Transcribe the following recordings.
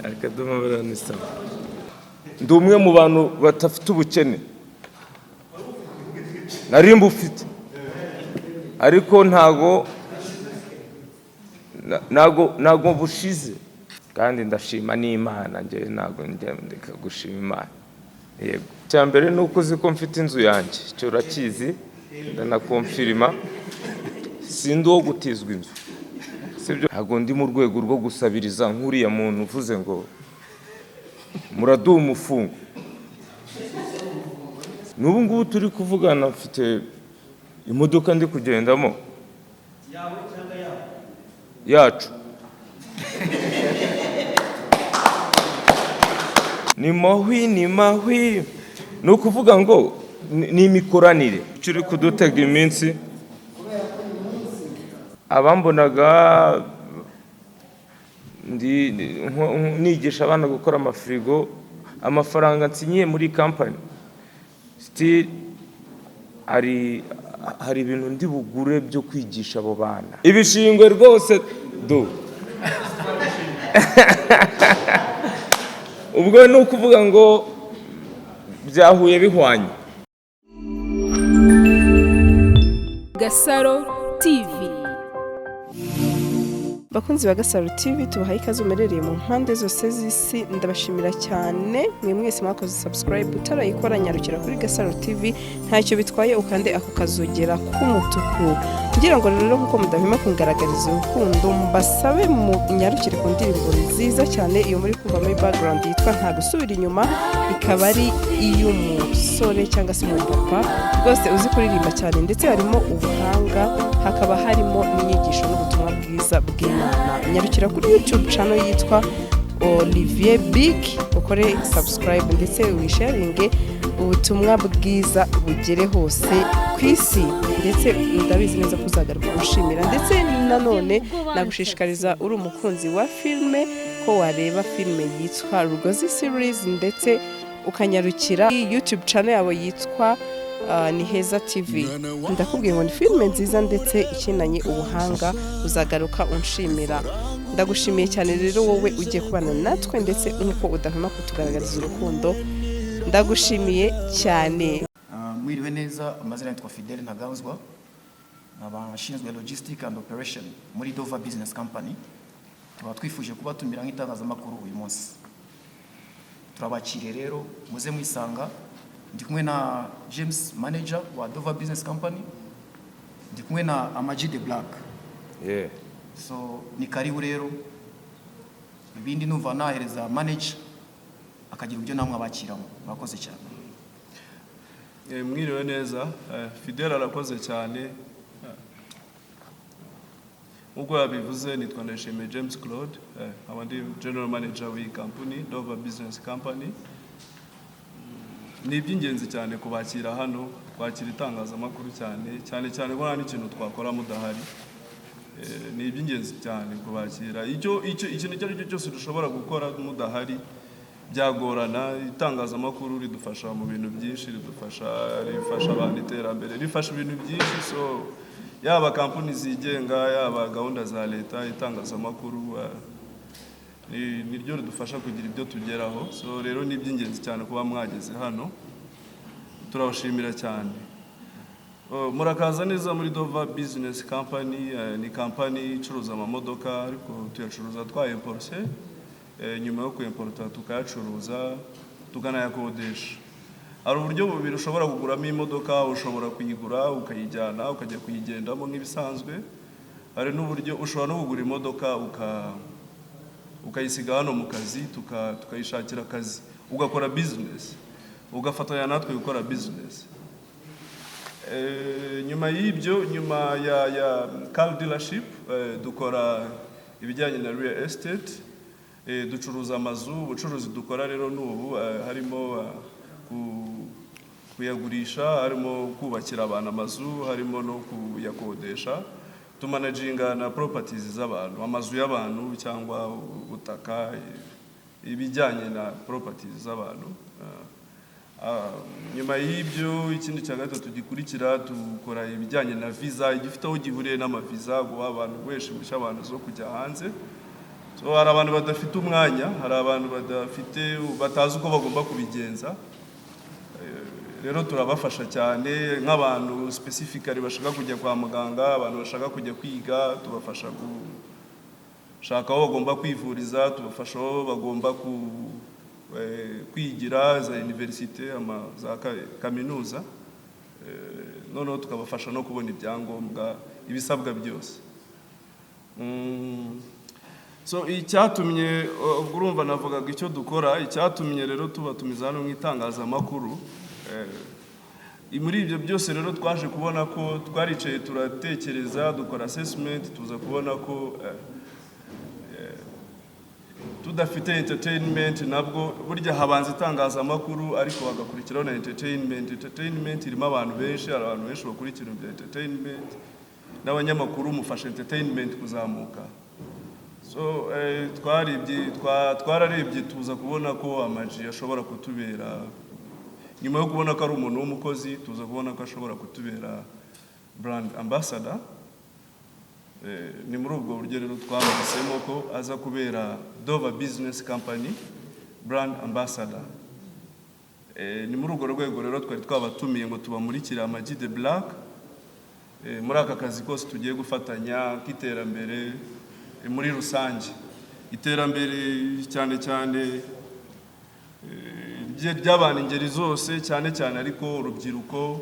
Akadomo buriya ni sawa. Ndi umwe mu bantu badafite ubukene, nari mbufite, ariko ntago bushize, kandi ndashima n'Imana. Njyewe ntago njya ndeka gushima Imana. Yego, icya mbere ni uko uzi ko mfite inzu yanjye, icyo urakizi, ndanaconfirma. Sindi uwo gutizwa inzu, sibyo? Ntabwo ndi mu rwego rwo gusabiriza nk'uriya muntu uvuze ngo muraduha umufungo. N'ubu ngubu turi kuvugana mfite imodoka ndi kugendamo yacu. Ni mahwi, ni mahwi, ni ukuvuga ngo ni imikoranire. Icyo uri kudutega iminsi, abambonaga ndi nigisha abana gukora amafirigo, amafaranga nsinyiye muri kampani, still hari ibintu ndi bugure byo kwigisha abo bana. Ibishingwe rwose do. Ubwo ni ukuvuga ngo byahuye bihwanye. Gasaro TV. Bakunzi ba Gasaro TV, tubahaye ikaze umerereye mu mpande zose z'isi. Ndabashimira cyane mwe mwese mwakoze subscribe. Utarayikora, nyarukira kuri Gasaro TV, ntacyo bitwaye, ukande ako kazogera k'umutuku. Ngira ngo rero, kuko mudahwema kungaragariza urukundo, mbasabe munyarukire ku ndirimbo nziza cyane iyo muri kumva muri background yitwa "Nta Gusubira Inyuma", ikaba ari iy'umusore cyangwa se umupapa rwose uzi kuririmba cyane, ndetse harimo ubuhanga, hakaba harimo n'inyigisho n'ubutumwa bwiza bw'Imana. Nyarukira kuri YouTube channel yitwa Olivier Big, ukore subscribe ndetse wisharinge ubutumwa bwiza bugere hose ku isi, ndetse ndabizi neza ko uzagaruka gushimira. Ndetse nanone nagushishikariza, uri umukunzi wa filime, ko wareba filime yitwa Rugozi Series, ndetse ukanyarukira YouTube channel yabo yitwa Ni Heza TV. Ndakubwiye ngo ni filime nziza ndetse ikinanye ubuhanga, uzagaruka unshimira. Ndagushimiye cyane rero wowe ugiye kubana natwe, ndetse nk'uko udahwema kutugaragariza urukundo, ndagushimiye cyane. Mwiriwe neza. Amazina yitwa Fidel Ntaganzwa, nkaba nshinzwe logistic and operation muri Dova Business Company. Tukaba twifuje kubatumira nk'itangazamakuru uyu munsi. Turabakiriye rero, muze mwisanga. Ndi kumwe na James, manager wa Dova Business Company, ndi kumwe na Amaji the Black. So ni karibu rero. Ibindi numva nahereza manager akagira uburyo namwe abakiramo. Murakoze cyane. Mwiriwe neza. Fidel arakoze cyane. Nk'uko yabivuze, nitwa Ndayishimiye James Claude, nkaba ndi general manager w'iyi company, Dova Business Company. Ni iby'ingenzi cyane kubakira hano, kwakira itangazamakuru, cyane cyane cyane ko nta n'ikintu twakora mudahari. Ni iby'ingenzi cyane kubakira. Icyo ikintu icyo ari cyo cyose dushobora gukora mudahari byagorana. Itangazamakuru ridufasha mu bintu byinshi, ridufasha, rifasha abantu iterambere, rifasha ibintu byinshi. So yaba kampani zigenga, yaba gahunda za leta, itangazamakuru ni ryo ridufasha kugira ibyo tugeraho. So rero ni iby'ingenzi cyane kuba mwageze hano, turabashimira cyane. Oh, murakaza neza muri Dova Business Company. Ni kampani icuruza amamodoka, ariko tuyacuruza twayimporose. Nyuma yo kuyimporota tukayacuruza, tukanayakodesha. Hari uburyo bubiri ushobora kuguramo imodoka: ushobora kuyigura ukayijyana ukajya kuyigendamo nk'ibisanzwe, hari n'uburyo ushobora no kugura imodoka ukayisiga hano mu kazi, tukayishakira akazi, ugakora business, ugafatanya natwe gukora business. Nyuma y'ibyo, nyuma ya car dealership, dukora ibijyanye na real estate. Ducuruza amazu. Ubucuruzi dukora rero ni ubu: harimo kuyagurisha, harimo kubakira abantu amazu, harimo no kuyakodesha. Tumanaginga na properties z'abantu, amazu y'abantu cyangwa ubutaka, ibijyanye na properties z'abantu. Nyuma y'ibyo, ikindi cya gatatu gikurikira, dukora ibijyanye na visa, igifite aho gihuriye n'amaviza, guha abantu, guhesha impushya abantu zo kujya hanze. So hari abantu badafite umwanya, hari abantu badafite, batazi uko bagomba kubigenza. Rero turabafasha cyane, nk'abantu specifically bashaka kujya kwa muganga, abantu bashaka kujya kwiga, tubafasha gushaka aho bagomba kwivuriza, tubafasha aho bagomba kwigira za université, za kaminuza. Noneho tukabafasha no kubona ibyangombwa, ibisabwa byose. So icyatumye, ubwo urumva navugaga icyo dukora, icyatumye rero tubatumiza hano mu itangazamakuru, muri ibyo byose rero twaje kubona ko twaricaye, turatekereza, dukora assessment, tuza kubona ko tudafite entertainment nabwo. Burya habanza itangazamakuru, ariko hagakurikiraho na entertainment. Entertainment irimo abantu benshi, hari abantu benshi bakurikira ibya entertainment, n'abanyamakuru mufasha entertainment kuzamuka. So twarebye, twararebye, tuza kubona ko Ama G ashobora kutubera, nyuma yo kubona ko ari umuntu w'umukozi, tuza kubona ko ashobora kutubera brand ambassador. Ni muri ubwo buryo rero twamuhisemo ko aza kubera Dova Business Company brand ambassador. Ni muri urwo rwego rero twari twabatumiye ngo tubamurikire Ama G The Black muri aka kazi kose tugiye gufatanya k'iterambere, muri rusange iterambere, cyane cyane ry'abantu ingeri zose, cyane cyane ariko urubyiruko,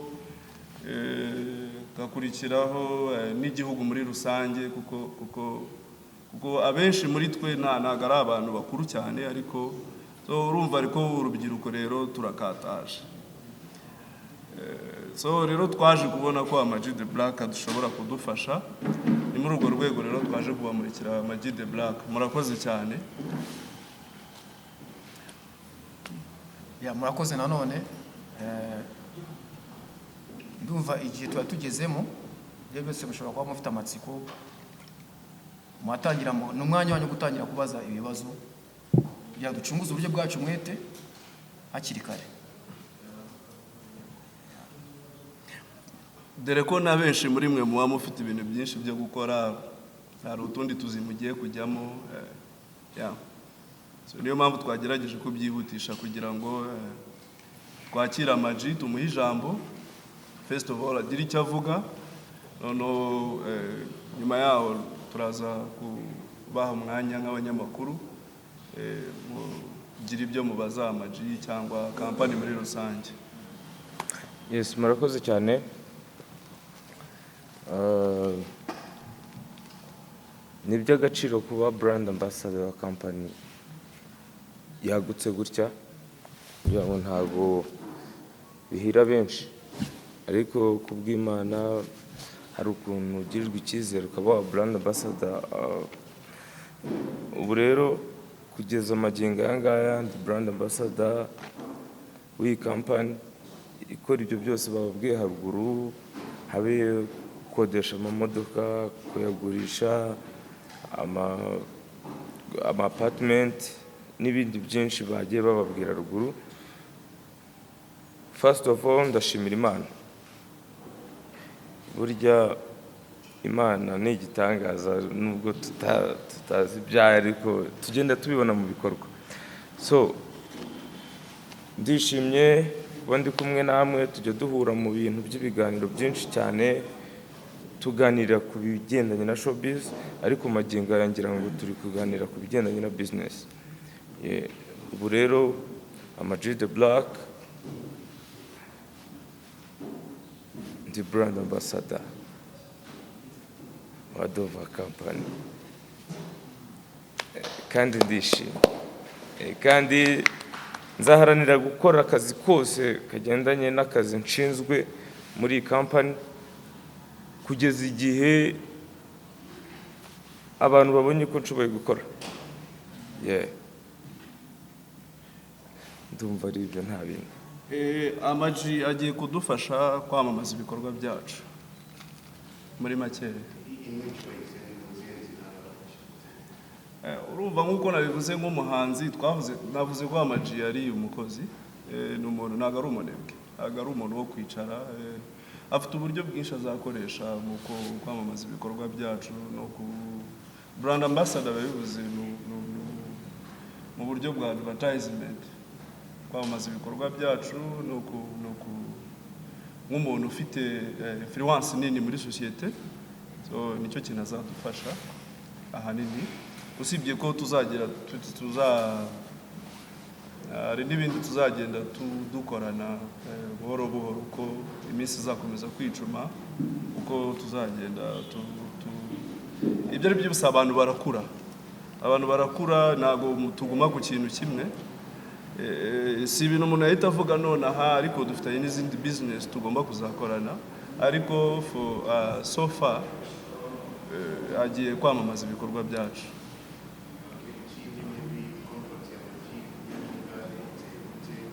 gakurikiraho n'igihugu muri rusange, kuko abenshi muri twe ntabwo ari abantu bakuru cyane, ariko so urumva, ariko urubyiruko rero turakataje. So rero twaje kubona ko Ama G The Black dushobora kudufasha. Ni muri urwo rwego rero twaje kubamurikira Ama G The Black. Murakoze cyane. Ya, murakoze nanone. Ndumva igihe tuba tugezemo, ibyo byose mushobora kuba mufite amatsiko, mwatangira, ni umwanya wanyu wo gutangira kubaza ibibazo kugira ngo ducunguze uburyo bwacu umwete hakiri kare. Dore ko na benshi muri mwe muba mufite ibintu byinshi byo gukora, hari utundi tuzi mugiye kujyamo, yeah. So, niyo mpamvu twagerageje kubyihutisha kugira ngo twakire Ama G, tumuhe ijambo, first of all agire icyo avuga, noneho nyuma yaho turaza kubaha umwanya nk'abanyamakuru, mugire ibyo mubaza Ama G cyangwa kampani muri rusange. Yes, murakoze cyane. Ni iby'agaciro kuba brand ambassador wa company yagutse gutya, kugira ngo ntabwo bihira benshi, ariko kubw'Imana hari ukuntu ugirirwa icyizere ukaba wa brand ambassador. Ubu rero kugeza magingo aya ngaya ndi brand ambassador w'iyi company ikora ibyo byose bababwiye haruguru, habe gukodesha amamodoka, kuyagurisha, ama apartment n'ibindi byinshi bagiye bababwira ruguru. First of all, ndashimira Imana. Burya Imana ni igitangaza, nubwo tutazi ibyayo, ariko tugenda tubibona mu bikorwa. So ndishimye kuba ndi kumwe namwe. Tujya duhura mu bintu by'ibiganiro byinshi cyane, tuganira ku bigendanye na showbiz, ariko magingo aya ngira ngo turi kuganira ku bigendanye na business. Ubu rero Ama G The Black ndi brand ambassador wa Dova Company. Kandi ndishimye. Kandi nzaharanira gukora akazi kose kagendanye n'akazi nshinzwe muri iyi company, kugeza igihe abantu babonye ko nshoboye gukora. Yeah. Ndumva ari ibyo, nta bindi. Ama G agiye kudufasha kwamamaza ibikorwa byacu muri make. Urumva nk'uko nabivuze, nk'umuhanzi twavuze, navuze ko Ama G yari umukozi. Ni umuntu, ntabwo ari umunebwe, ntabwo ari umuntu wo kwicara. Afite uburyo bwinshi azakoresha mu kwamamaza ibikorwa byacu no ku brand ambassador. Bivuze Mu buryo bwa advertisement, kwamamaza ibikorwa byacu, ni uku nk'umuntu ufite influence nini muri sosiyete. So nicyo kintu azadufasha ahanini, usibye ko tuzagira tuza hari n'ibindi tuzagenda dukorana buhoro buhoro uko iminsi izakomeza kwicuma, uko tuzagenda ibyo ari byo byose. Abantu barakura, abantu barakura, ntabwo tuguma ku kintu kimwe. Si ibintu umuntu yahita avuga nonaha, ariko dufitanye n'izindi business tugomba kuzakorana, ariko for so far agiye kwamamaza ibikorwa byacu. Ikindi, muri contract ya Amag iteye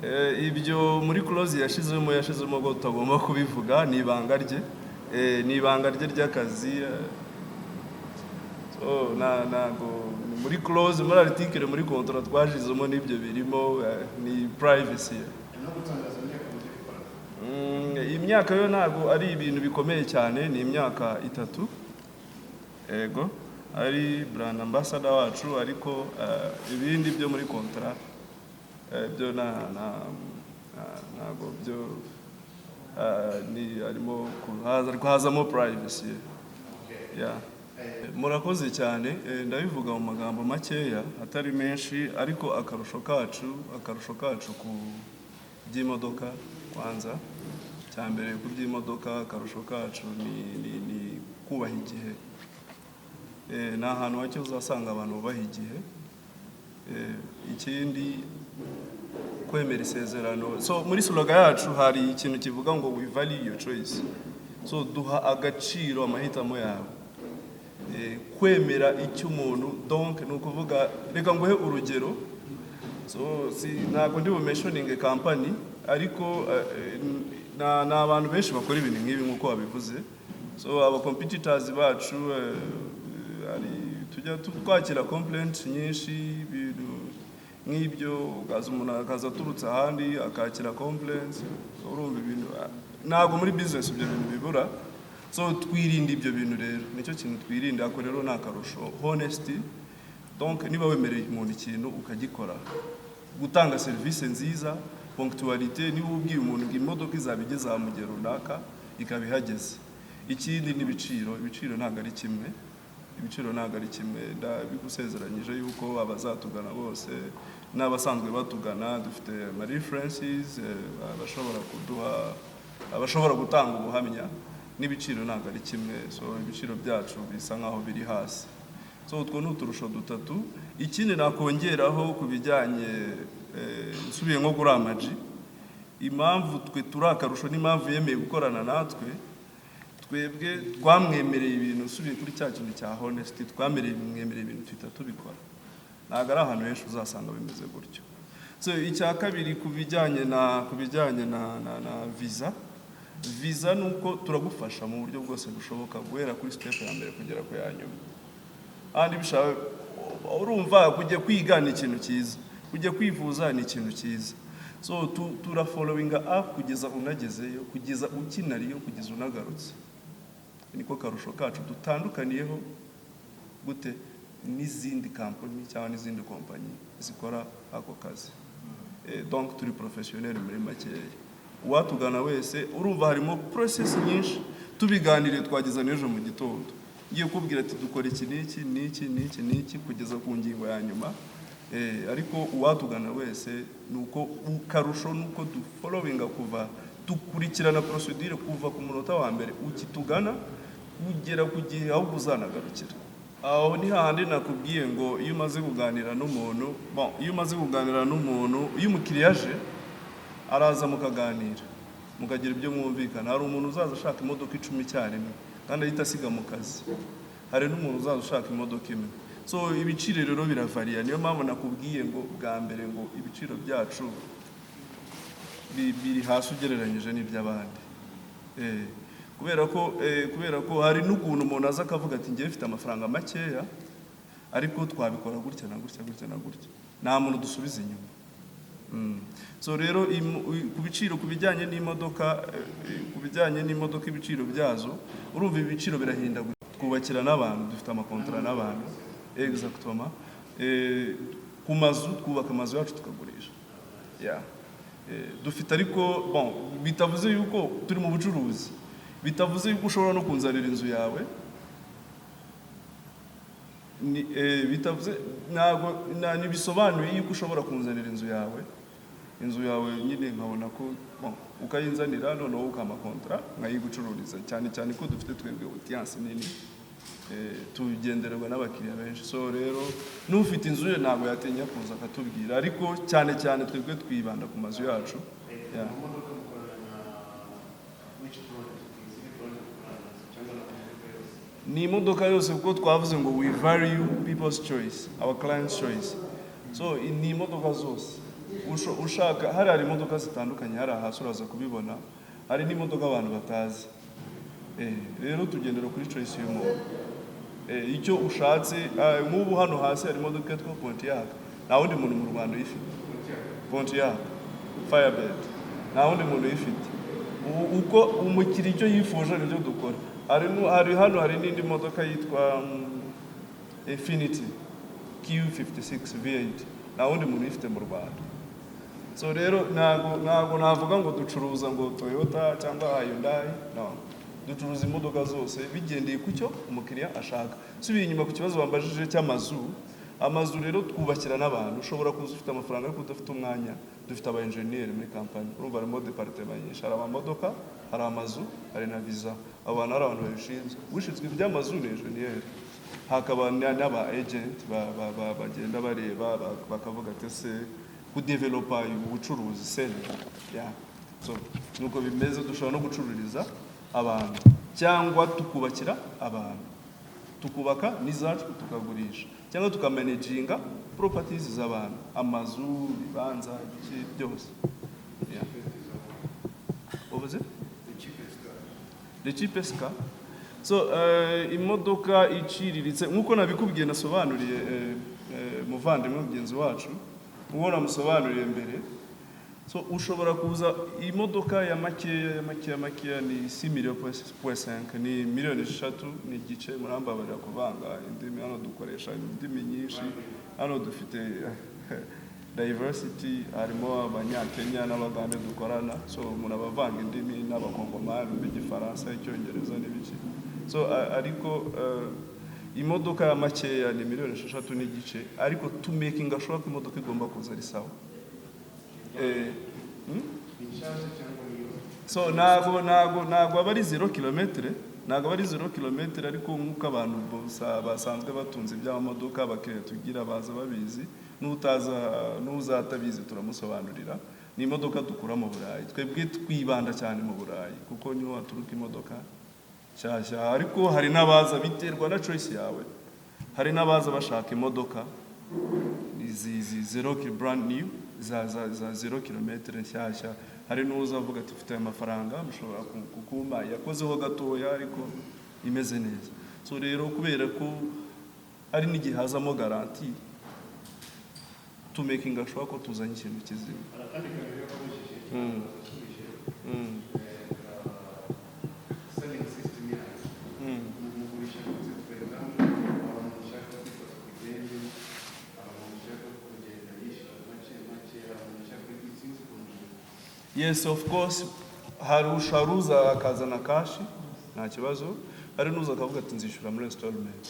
gute? Ibyo muri clause yashizemo ko tutagomba kubivuga, ni ibanga rye. Ni ibanga rye ry'akazi. So ntago ni muri clause, muri article, muri contrat twashizemo n'ibyo birimo, ni privacy. No gutangaza imyaka mugiye gukorana? Imyaka yo ntabwo ari ibintu bikomeye cyane, ni imyaka 3. Ego, ari brand ambassador wacu, ariko ibindi byo muri contrat byo ntabwo byo ni harimo ariko hazamo privacy, yeah. Murakoze cyane. Ndabivuga mu magambo makeya atari menshi, ariko akarusho kacu ku by'imodoka, kwanza cya mbere ku by'imodoka, akarusho kacu ni kubaha igihe. Ni ahantu hake uzasanga abantu bubaha igihe. Ikindi, kwemera isezerano. So muri slogan yacu hari ikintu kivuga ngo "We value your choice." So duha agaciro amahitamo yawe. Kwemera icyo umuntu, donc ni ukuvuga, reka nguhe urugero. So si ntabwo ndi bumentioninge company, ariko ni abantu benshi bakora ibintu nk'ibi nk'uko wabivuze. So aba competitors bacu, hari tujya twakira complaint nyinshi, ibintu nk'ibyo, ukaza umuntu akaza aturutse ahandi akakira complaints. Urumva ibintu, ntabwo muri business ibyo bintu bibura. So twirinda ibyo bintu rero, nicyo kintu twirinda. Ako rero ni akarusho, honesty. Donc niba wemereye umuntu ikintu ukagikora, gutanga serivisi nziza, ponctualité, niba ubwiye umuntu ngo imodoka izaba igeze aha mu gihe runaka, ikaba ihageze. Ikindi n'ibiciro. Ibiciro ntabwo ari kimwe, ibiciro ntabwo ari kimwe. Ndabigusezeranyije yuko abazatugana bose n'abasanzwe batugana, dufite ama references, abashobora kuduha, abashobora gutanga ubuhamya, n'ibiciro ntabwo ari kimwe. So ibiciro byacu bisa nkaho biri hasi. So utwo ni uturusho dutatu. Ikindi nakongeraho ku bijyanye, nsubiye nko kuri Amag, impamvu twe turi akarusho n'impamvu yemeye gukorana natwe, twebwe twamwemereye ibintu, usubiye kuri cya kintu cya honesty, twamwemereye ibintu tuhita tubikora. Ntabwo ari ahantu henshi uzasanga bimeze gutyo. So icya kabiri, ku bijyanye na visa, ni uko turagufasha mu buryo bwose bushoboka guhera kuri step ya mbere kugera ku ya nyuma. Ahandi bishaka, urumva, kujya kwiga ni ikintu cyiza, kujya kwivuza ni ikintu cyiza. So turafollowinga up kugeza unagezeyo, kugeza ukinariyo, kugeza unagarutse. Niko karusho kacu dutandukaniyeho gute n'izindi kampani cyangwa n'izindi kompanyi zikora ako kazi. Donc turi professionnel muri makeya. Uwatugana wese, urumva harimo process nyinshi, tubiganiriye twageza n'ejo mu gitondo. Ngiye kubwira ati dukora iki n'iki n'iki n'iki n'iki kugeza ku ngingo ya nyuma. Ariko uwatugana wese, ni uko karusho ni uko dufollowinga, kuva dukurikirana procedure kuva ku munota wa mbere ukitugana kugera ku gihe ahubwo uzanagarukira. Aho ni hahandi nakubwiye ngo iyo umaze kuganira n'umuntu, bon, iyo umaze kuganira n'umuntu, iyo umukiriya aje, araza mukaganira, mukagira ibyo mwumvikana. Hari umuntu uzaza ashaka imodoka 10 icyarimwe kandi ahita asiga mu kazi, hari n'umuntu uzaza ushaka imodoka imwe. So ibiciro rero biravariya. Niyo mpamvu nakubwiye ngo bwa mbere ngo ibiciro byacu biri hasi ugereranyije n'iby'abandi. Kubera ko hari n'ukuntu umuntu aza akavuga ati ngewe mfite amafaranga makeya, ariko twabikora gutya na gutya, gutya na gutya. Nta muntu dusubiza inyuma. So rero ku biciro, ku bijyanye n'imodoka, ibiciro byazo, urumva ibiciro birahindagurika. Twubakira n'abantu, dufite amakontara n'abantu. Exactement. Ku mazu, twubaka amazu yacu tukagurisha. Yeah. Dufite ariko, bon, bitavuze yuko turi mu bucuruzi, bitavuze yuko ushobora no kunzanira inzu yawe. Ni, bitavuze, ntabwo ntibisobanuye yuko ushobora kunzanira inzu yawe, inzu yawe nyine nkabona ko, bon, ukayinzanira, noneho ukampa contrat nkayigucururiza, cyane cyane ko dufite twebwe audience nini, tugendererwa n'abakiriya benshi. So rero n'ufite inzu ye ntabwo yatinya kuza akatubwira, ariko cyane cyane twebwe twibanda ku mazu yacu. Yeah. Amamodoka mukorana na which product? Izindi product mukorana nazo cyangwa na amamodoka yose? Ni imodoka yose, kuko twavuze ngo we value people's choice, our client's choice. So ni imodoka zose. Ushaka hari imodoka zitandukanye, hari hasi uraza kubibona, hari n'imodoka abantu batazi. Rero tugendera kuri choice y'umuntu. Icyo ushatse, nk'ubu hano hasi hari imodoka yitwa Pontiac, nta wundi muntu mu Rwanda uyifite. Pontiac Firebird, nta wundi muntu uyifite. Uko umukiriya icyo yifuje nibyo dukora. Hari hano hari n'indi modoka yitwa Infiniti Q56 V8, nta wundi muntu uyifite mu Rwanda. So rero ntabwo navuga ngo ducuruza ngo Toyota cyangwa Hyundai, no. Ducuruza imodoka zose bigendeye ku cyo umukiriya ashaka. Subiye inyuma ku kibazo wambajije cy'amazu, amazu rero twubakira n'abantu. Ushobora kuza ufite amafaranga ariko udafite umwanya. Dufite aba engineer muri company, urumva harimo department nyinshi: hari amamodoka, hari amazu, hari na visa. Abo bantu, hari abantu babishinzwe. Ushinzwe iby'amazu ni engineer, hakaba n'aba agent bagenda bareba, bakavuga ati ese kudevelopa ubucuruzi sele. Yeah. So nuko bimeze. Dushobora no gucururiza abantu cyangwa tukubakira abantu, tukubaka n'izacu tukagurisha, cyangwa tukamanaginga properties z'abantu, amazu, ibibanza, ibiki byose. Yeah. What was it? The cheapest car. So imodoka iciriritse, nk'uko nabikubwiye, nasobanuriye muvandimwe mugenzi wacu, uwo namusobanuriye mbere. So ushobora kuza imodoka ya makeya, ya makeya makeya, ni 6 million point 5, ni miliyoni 6.5. Murambabarira kuvanga indimi, hano dukoresha indimi nyinshi, hano dufite diversity, harimo Abanyakenya n'Abagande dukorana, so umuntu aba avanga indimi, n'Abakongomani b'Igifaransa, Icyongereza n'ibiki. So ariko imodoka ya makeya ni miliyoni 6.5, ariko to making sure ko imodoka igomba kuza ari sawa. So ntago aba ari 0 kilometre, ntago aba ari 0 kilometre, ariko nk'uko abantu basanzwe batunze iby'amamodoka, abakiriya tugira baza babizi, n'utaza n'uzatabizi turamusobanurira. Ni imodoka dukura mu Burayi. Twebwe twibanda cyane mu Burayi kuko niho haturuka imodoka nshyashya, ariko hari n'abaza, biterwa na choice yawe, hari n'abaza bashaka imodoka izi zero brand new, za 0 kilometre nshyashya. Hari n'uza avuga ati ufite aya mafaranga, mushobora kukumpa yakozeho gatoya ariko imeze neza. So rero kubera ko hari n'igihe hazamo garantie, to making sure ko tuzanye ikintu kizima. Hari akandi kantu rero kabujije, gasubije selling system yacu. Mugurisha gute? For example, abantu bashaka kwifata ku ideni, abantu bashaka kugenda yishyura make make, abantu bashaka, sinzi ukuntu. Yes, of course, hari uza akazana cash, nta kibazo. Hari n'uza akavuga ati nzishyura muri installment,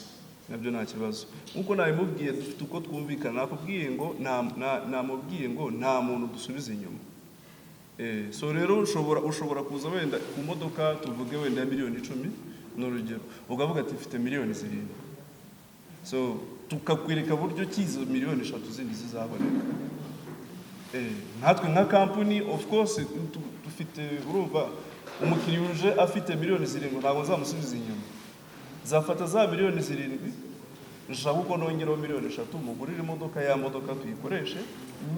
nabyo nta kibazo. Nk'uko nabimubwiye, dufite uko twumvikana. Nakubwiye ngo namubwiye ngo nta muntu dusubiza inyuma. So rero ushobora kuza wenda ku modoka, tuvuge wenda ya miliyoni 10, ni urugero, ukavuga ati mfite miliyoni 7, so tukakwereka buryo ki izo miliyoni 3 zindi zizaboneka. Natwe nka company, of course, dufite, urumva, umukiriya uje afite miliyoni 7 ntabwo nzamusubiza inyuma. Nzafata za miliyoni 7, nshaka uko nongeraho miliyoni 3, mugurire imodoka, ya modoka tuyikoreshe,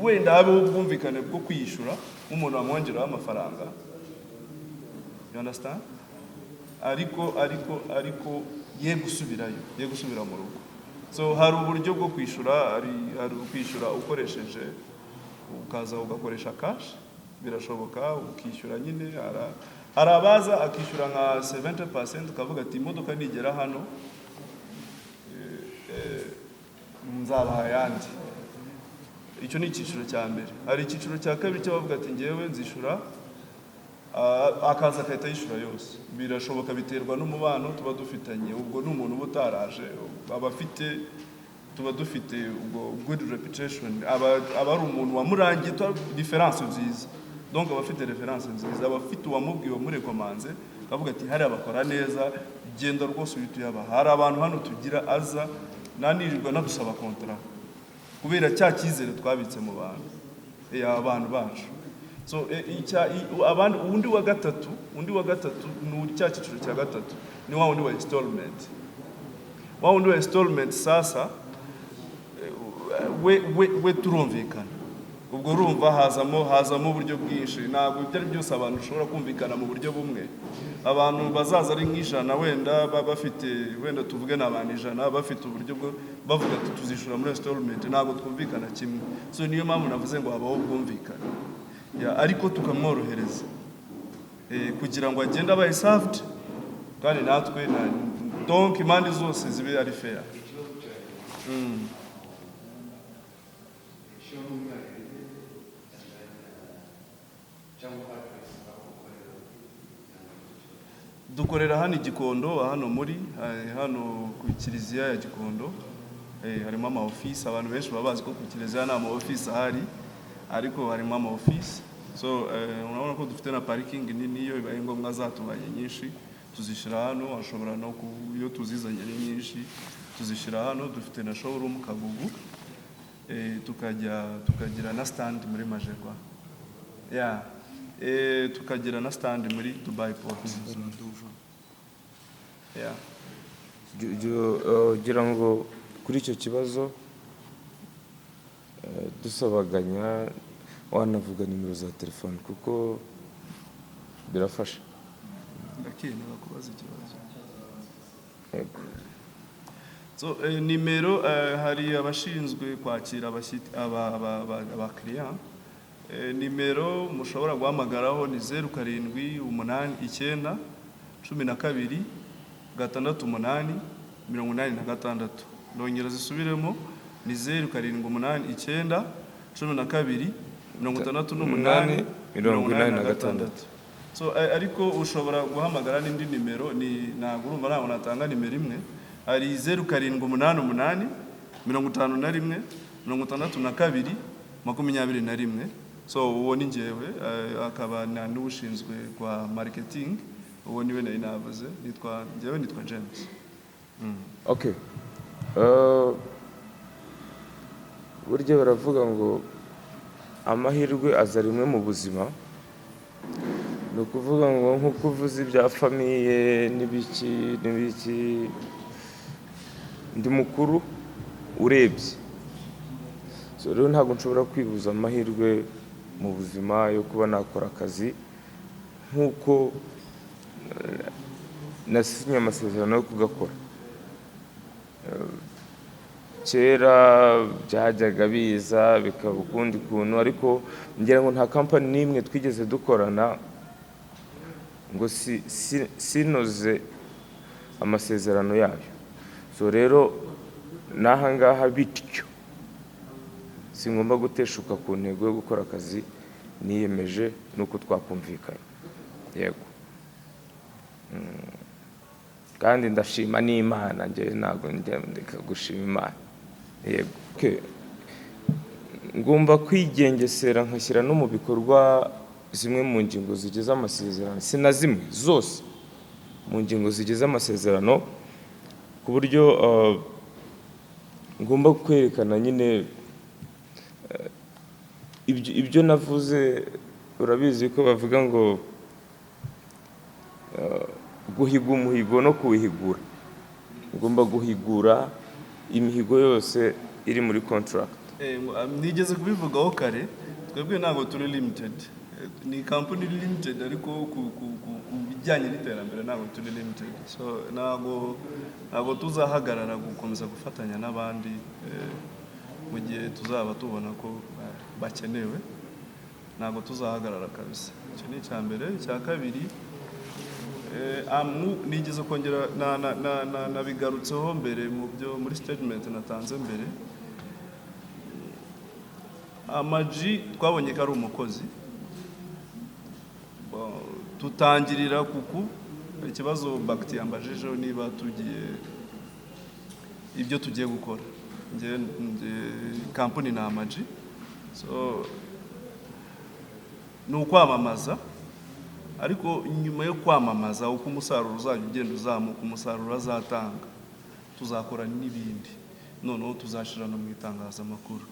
wenda habeho ubwumvikane bwo kwiyishyura nk'umuntu wamwongeraho amafaranga, you understand? Ariko ye gusubirayo, ye gusubira mu rugo. So hari uburyo bwo kwishyura, hari ukwishyura ukoresheje, ukaza ugakoresha cash, birashoboka, ukishyura nyine. Hari abaza akishyura nka 70%, ukavuga ati imodoka nigera hano. Nzabaha ayandi. Icyo ni icyiciro cya mbere. Hari icyiciro cya kabiri cy'abavuga ati: "Ngewe nzishyura," akaza agahita yishyura yose. Birashoboka, biterwa n'umubano tuba dufitanye. Ubwo ni umuntu uba utaraje, aba afite, tuba dufite ubwo good reputation, aba ari umuntu wamurangiye, reference nziza. Donc aba afite reference nziza, aba afite uwamubwiye, wamurekomanze, akavuga ati: "Hariya bakora neza, genda rwose uhite uyabaha." Hari abantu hano tugira aza nanirirwa nadusaba contrat kubera cya cyizere twabitse mu bantu, abantu bacu. So abandi, undi wa gatatu ni cya cyiciro cya gatatu, ni wa wundi wa installment. Wa wundi wa installment sasa, we turumvikana. Ubwo urumva hazamo uburyo bwinshi. Ntabwo ibyo ari byose abantu ushobora kumvikana mu buryo bumwe. Abantu bazaza ari nk'ijana, wenda bafite, wenda tuvuge ni abantu 100 bafite uburyo bwo bavuga ati: "Tuzishyura muri installment," ntabwo twumvikana kimwe. So niyo mpamvu navuze ngo habaho ubwumvikane. Ya, ariko tukamworohereza kugira ngo agende abaye served, kandi natwe donc impande zose zibe ari fair. Ikibazo cya showroom yanyu cyangwa address aho ukorera? Dukorera hano i Gikondo, hano muri hano ku kiliziya ya Gikondo. Harimo ama office. Abantu benshi baba bazi ko ku kiliziya nta ma office ahari, ariko harimo ama office. So urabona ko dufite na parking nini. Iyo bibaye ngombwa zatubanye nyinshi tuzishyira hano, ashobora no ku iyo tuzizanye ari nyinshi tuzishyira hano. Dufite na showroom Kagugu, tukajya tukagira na stand muri Majerwa, yeah. Tukagira na stand muri Dubai Port, yeah. Ugira ngo kuri icyo kibazo dusabaganya wanavuga nimero za telefone kuko birafasha. Ndakemera kubaza ikibazo. Yego. So nimero, hari abashinzwe kwakira abakiriya. Nimero mushobora guhamagaraho ni 0789 12 68 86. Ndongera zisubiremo: ni 0789 12 68 86. So ariko ushobora guhamagara n'indi nimero, ni ntabwo, urumva ntabwo natanga nimero imwe. Hari 0788 51 62 21. So uwo ni njyewe, akaba na n'ushinzwe kwa marketing, uwo niwe nari navuze. Nitwa njyewe, nitwa James. Okay. Burya baravuga ngo amahirwe aza rimwe mu buzima. Ni ukuvuga ngo nk'uko uvuze ibya famille n'ibiki n'ibiki, ndi mukuru urebye. So rero ntabwo nshobora kwibuza amahirwe mu buzima yo kuba nakora akazi nk'uko nasinye amasezerano yo kugakora. Kera byajyaga biza bikaba ukundi kuntu, ariko ngira ngo nta kampani n'imwe twigeze dukorana ngo sinoze amasezerano yayo. So rero n'aha ngaha bityo singomba guteshuka ku ntego yo gukora akazi niyemeje nuko twakumvikanye. Yego. Kandi ndashima n'Imana, njye ntabwo njya ndeka gushima Imana. Yego. Okay. Ngomba kwigengesera nkashyira no mu bikorwa zimwe mu ngingo zigize amasezerano, si na zimwe, zose mu ngingo zigize amasezerano, ku buryo ngomba kwerekana nyine ibyo navuze. Urabizi ko bavuga ngo guhiga umuhigo no kuwihigura. Ngomba guhigura imihigo yose iri muri contract. Nigeze kubivugaho kare, twebwe ntabwo turi limited. Ni company limited, ariko ku bijyanye n'iterambere ntabwo turi limited. So ntabwo tuzahagarara gukomeza gufatanya n'abandi mu gihe tuzaba tubona ko bakenewe. Ntabwo tuzahagarara kabisa. Icyo ni icya mbere. Icya kabiri, nigeze kongera nabigarutseho mbere mu byo muri statement natanze mbere. Ama-G twabonye ko ari umukozi. Tutangirira kuku ikibazo Bagiti yambajijeho niba tugiye ibyo tugiye gukora. Nge kampani ni Ama-G, so ni ukwamamaza, ariko nyuma yo kwamamaza, uko umusaruro uzajya ugenda uzamuka, umusaruro azatanga, tuzakora n'ibindi, noneho tuzashyira no mu itangazamakuru.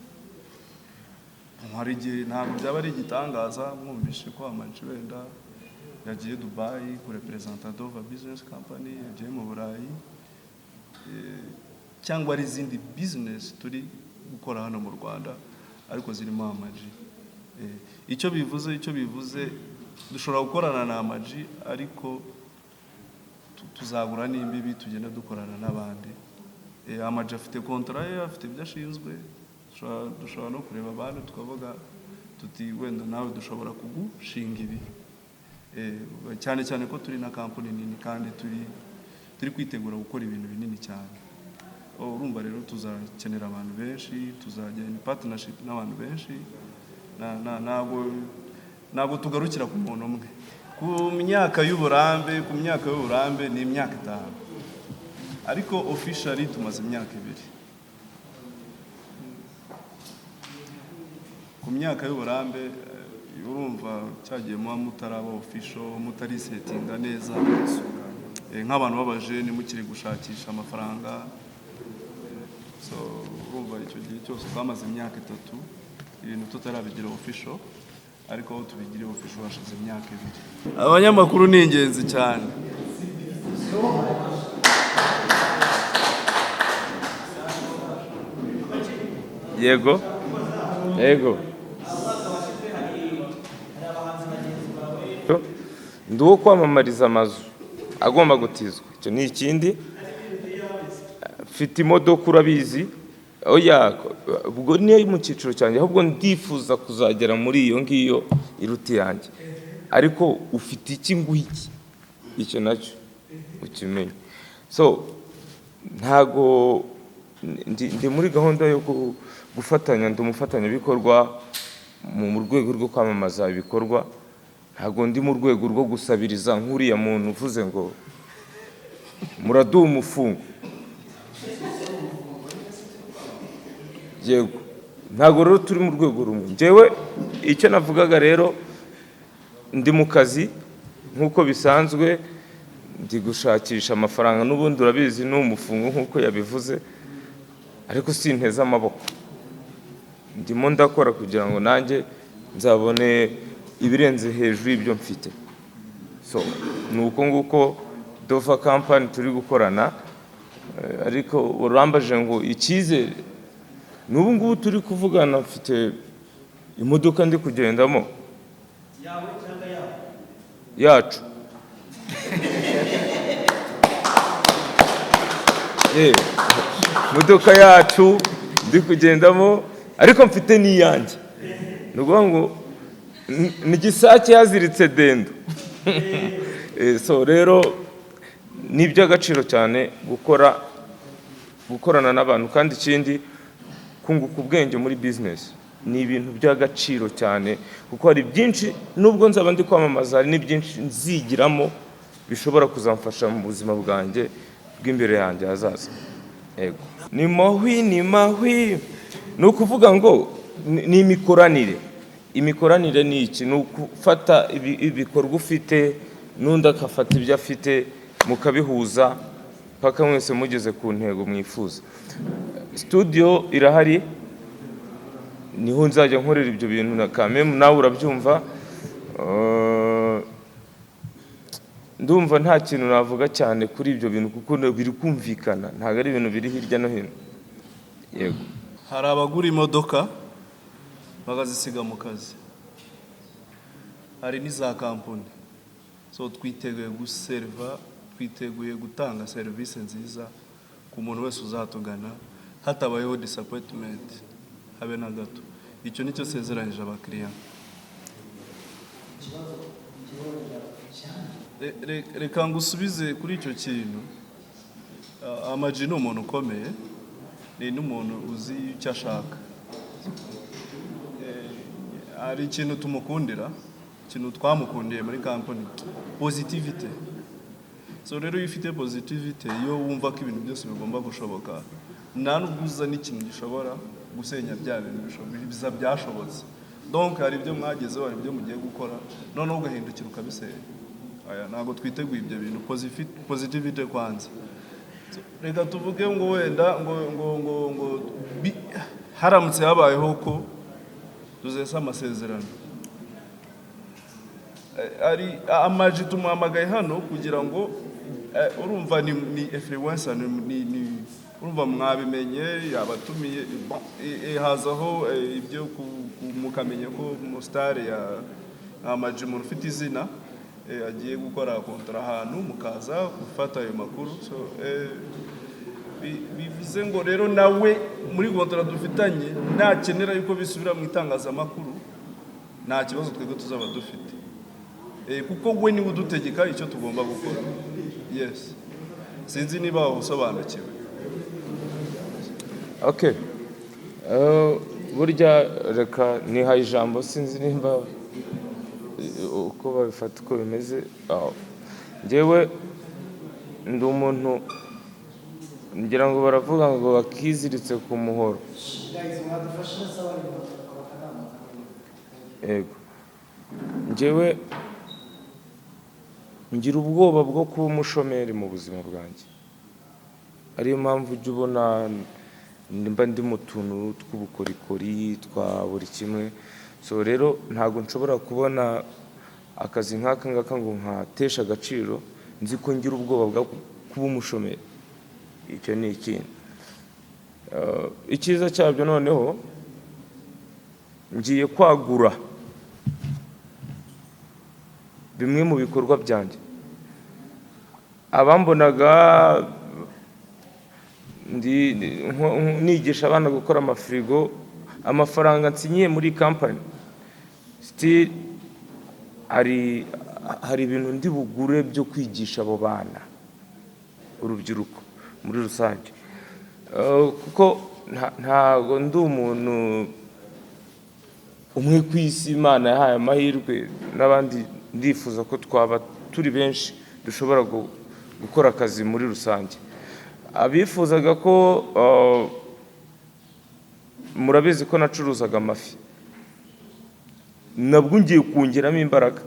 Hari igihe ntabwo byaba ari igitangaza mwumvishe ko Ama-G wenda yagiye Dubai kureperezanta Dova Business Company, yagiye mu Burayi, cyangwa ari izindi business turi gukora hano mu Rwanda ariko zirimo Ama-G. Icyo bivuze, dushobora gukorana na Ama-G, ariko tuzagura n'imbibi, tugenda dukorana n'abandi. Ama-G afite contrat ye, afite ibyo ashinzwe. Dushobora no kureba abandi tukavuga tuti: "Wenda nawe dushobora kugushinga ibi." Cyane cyane ko turi na kampani nini kandi turi kwitegura gukora ibintu binini cyane. Oh, urumva rero tuzakenera abantu benshi, tuzajya in partnership n'abantu benshi. Ntabwo tugarukira ku muntu umwe. Ku myaka y'uburambe ni imyaka 5, ariko officially tumaze imyaka 2. Ku myaka y'uburambe, urumva cyagiye muba mutaraba official, mutarisetinga neza, nk'abantu b'abajene mukiri gushakisha amafaranga. So urumva icyo gihe cyose twamaze imyaka 3 ibintu tutarabigira official, ariko aho tubigiriye official hashize imyaka 2. Abanyamakuru ni ingenzi cyane. Yego, ndi uwo kwamamariza amazu agomba gutizwa, icyo ni ikindi. Mfite imodoka, urabizi. Oya, ubwo niyo mu cyiciro cyanjye, ahubwo ndifuza kuzagera muri iyo ngiyo iruta iyanjye. Ariko ufite iki nguha iki, icyo nacyo ukimenye. So ntago ndi muri gahunda yo gufatanya, ndi umufatanyabikorwa mu rwego rwo kwamamaza ibikorwa. Ntago ndi mu rwego rwo gusabiriza nk'uriya muntu uvuze ngo muraduha umufungo. Yego, ntabwo rero turi mu rwego rumwe. Njyewe icyo navugaga rero, ndi mu kazi nk'uko bisanzwe, ndi gushakisha amafaranga n'ubundi, urabizi ni umufungo nk'uko yabivuze, ariko sinteze amaboko, ndimo ndakora kugira ngo nanjye nzabone ibirenze hejuru y'ibyo mfite. So ni uko nguko Dova Company turi gukorana. Ariko urambaje ngo icyizere, n'ubu ngubu turi kuvugana mfite imodoka ndi kugendamo yacu. Imodoka yacu ndi kugendamo, ariko mfite n'iyanjye. Ni ukuvuga ngo ni gisake yaziritse dendo. So rero ni iby'agaciro cyane gukorana n'abantu, kandi ikindi kunguka ubwenge muri business ni ibintu by'agaciro cyane, kuko hari byinshi nubwo nzaba ndi kwamamaza, hari n'ibyinshi nzigiramo bishobora kuzamfasha mu buzima bwanjye bw'imbere yanjye hazaza. Yego, ni mahwi, ni mahwi. Ni ukuvuga ngo ni imikoranire. Imikoranire ni iki? Ni ukufata ibikorwa ufite, n'undi agafata ibyo afite, mukabihuza paka mwese mugeze ku ntego mwifuza. Studio irahari, niho nzajya nkorera ibyo bintu na kamemu, nawe urabyumva. Ndumva nta kintu navuga cyane kuri ibyo bintu kuko biri kumvikana, ntabwo ari ibintu biri hirya no hino. Yego. Hari abagura imodoka bakazisiga mu kazi, hari n'iza kampani. So twiteguye guseriva, twiteguye gutanga serivisi nziza ku muntu wese uzatugana, hatabayeho disappointment habe na gato. Icyo nicyo sezeranyije abakiriya. Reka ngusubize kuri icyo kintu. Ama-G ni umuntu ukomeye, ni n'umuntu uzi icyo ashaka. Hari ikintu tumukundira, ikintu twamukundiye muri company, positivity. So rero iyo ufite positivity, iyo wumva ko ibintu byose bigomba gushoboka, nta nubwo uza n'ikintu gishobora gusenya bya bintu biza byashobotse. Donc hari ibyo mwagezeho, hari ibyo mugiye gukora, noneho ugahindukira ukabisenya. Aya, ntabwo twiteguye ibyo bintu. Positivity kwanza. So, reka tuvuge ngo wenda ngo haramutse habayeho ko dusesa amasezerano. Ari Ama G tumuhamagaye hano kugira ngo urumva ni influencer, ni urumva mwabimenye, yabatumiye. Bon, hazaho ibyo mukamenya ko umusitari ya Ama G, umuntu ufite izina, agiye gukora contrat ahantu, mukaza gufata ayo makuru. So bivuze ngo rero nawe muri contrat dufitanye, nakenera yuko bisubira mu itangazamakuru, nta kibazo twebwe tuzaba dufite. Kuko we niwe udutegeka icyo tugomba gukora. Yes, sinzi niba usobanukiwe. Okay. Burya reka nihaye ijambo, sinzi nimba uko babifata uko bimeze. Njyewe ndi umuntu, ngira ngo baravuga ngo bakiziritse ku muhoro. Yego, njyewe ngira ubwoba bwo kuba umushomeri mu buzima bwanjye, ariyo mpamvu ujya ubona mba ndi mu tuntu tw'ubukorikori twa buri kimwe. So rero ntabwo nshobora kubona akazi nk'aka ngaka ngo nkateshe agaciro, nzi ko ngira ubwoba bwo kuba umushomeri. Icyo ni ikindi. Icyiza cyabyo noneho, ngiye kwagura bimwe mu bikorwa byanjye. Abambonaga ndi nigisha abana gukora amafirigo, amafaranga nsinyiye muri company, still hari ibintu ndi bugure byo kwigisha abo bana, urubyiruko muri rusange. Kuko ntago ndi umuntu umwe ku isi Imana yahaye amahirwe, n'abandi ndifuza ko twaba turi benshi dushobora gukora akazi muri rusange. Abifuzaga ko murabizi ko nacuruzaga amafi, nabwo ngiye kongeramo imbaraga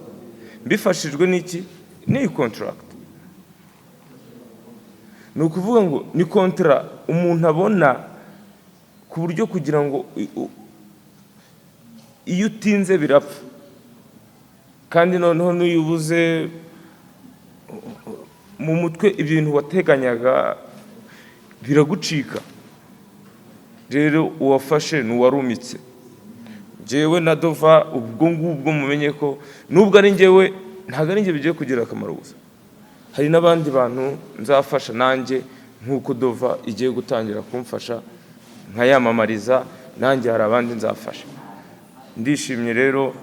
mbifashijwe n'iki? N'iyi contract. Ni ukuvuga ngo ni contrat umuntu abona ku buryo kugira ngo iyo utinze birapfa, kandi noneho n'iyo ubuze mu mutwe ibintu wateganyaga biragucika. Rero uwafashe ni uwarumitse. Njyewe na Dova, ubwo ngubwo mumenye ko nubwo ari njyewe, ntabwo ari njye bigiye kugira akamaro gusa, hari n'abandi bantu nzafasha nanjye, nk'uko Dova igiye gutangira kumfasha nkayamamariza, nanjye hari abandi nzafasha. Ndishimye rero,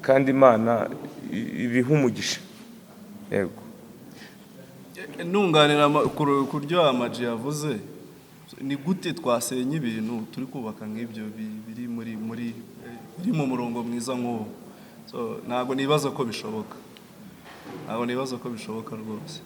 kandi Imana ibihe umugisha. Yego. Nunganira ku byo Ama G yavuze, ni gute twasenya ibintu turi kubaka nk'ibyo biri muri biri mu murongo mwiza nk'uwo? So ntabwo nibaza ko bishoboka, ntabwo nibaza ko bishoboka rwose.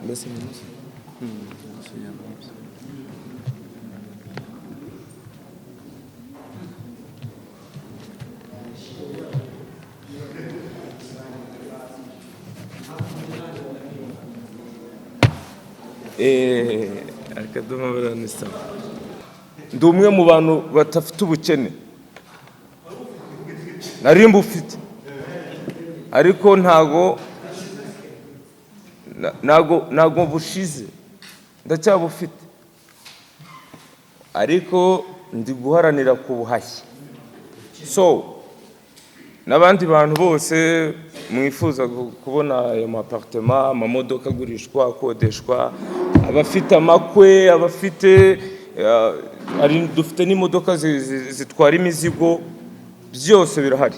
Ndasinya munsi. Akadomo baranisaba. Ndi umwe mu bantu badafite ubukene, nari mbufite, ariko ntago bushize, ndacyabufite, ariko ndi guharanira kubuhashya. So n'abandi bantu bose mwifuza kubona ayo ma appartement, amamodoka agurishwa, akodeshwa, abafite amakwe, abafite dufite n'imodoka zitwara imizigo, byose birahari.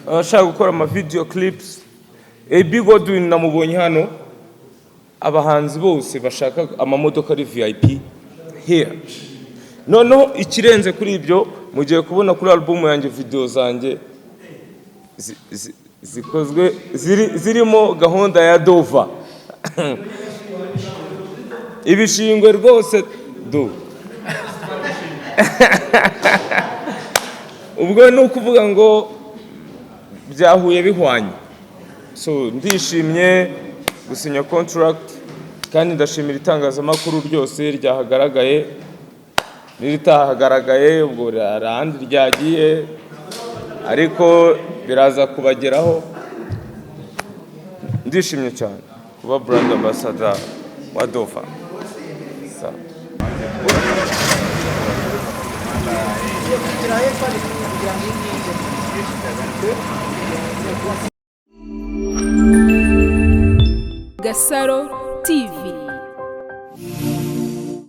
Abashaka gukora ama video clips, AB Godwin namubonye hano. Abahanzi bose bashaka amamodoka ari VIP here. Noneho ikirenze kuri ibyo, mugiye kubona kuri album yanjye video zanjye zikozwe zirimo gahunda ya Dova, ibishingwe rwose do. Ubwo ni ukuvuga ngo byahuye bihwanye. So ndishimye gusinya contract, kandi ndashimira itangazamakuru ryose ryahagaragaye n'iritahagaragaye. Ubwo hari ahandi ryagiye, ariko biraza kubageraho. Ndishimye cyane kuba brand ambassador wa Dova. Gasaro TV.